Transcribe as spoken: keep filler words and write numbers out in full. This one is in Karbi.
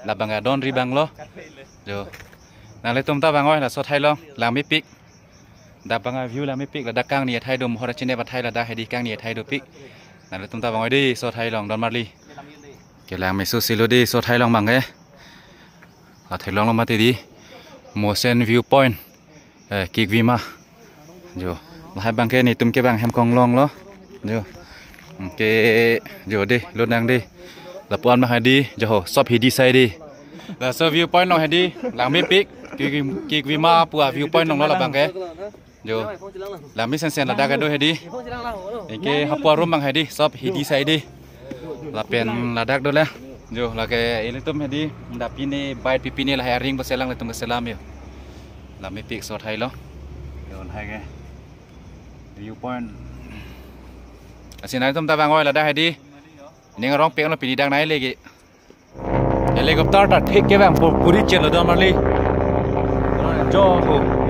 Labang adon ri banglo. Jo. Nanglitum ta vang oi, laso athai along langmepik. Dak abang view langmepik, ladak kangni athai do, mohor chinep athai ladak hedi kangni athai dopik. Nanglitum ta vang oi dei, laso athai along don marli. Ke langmeso silo dei, laso athai along abang ke. Athai along lo mati dei. Mosen viewpoint. Eh, Kikwima. Jo. Lahai abang ke netum ke abang hem konglong lo. Jo. Ke jo dei, lo nang dei. Lapu-an abang hedi, jo ho, sop hidi sai dei. Laso viewpoint along hedi, langmepik, Kik-, Kikwima pu a viewpoint along lo labang ke. Jo. Langme sensen ladak kedo hedi. Anke hapu arum abang hedi, sop hidi sai dei. Lapen ladak dolang. Jo, lake ilitum hedi, dak pine, bike pipine lahai aring paselang, ilitum keselam jo. Langmepik laso athai along. Jo, lahai ke. Viewpoint. Lasi nanglitum ta vang oi ladak hedi. Ning arong pek lo pini dak nai legi. Helicopter ta thik ke abang pu-, puri chenlo don marli. Jo ho.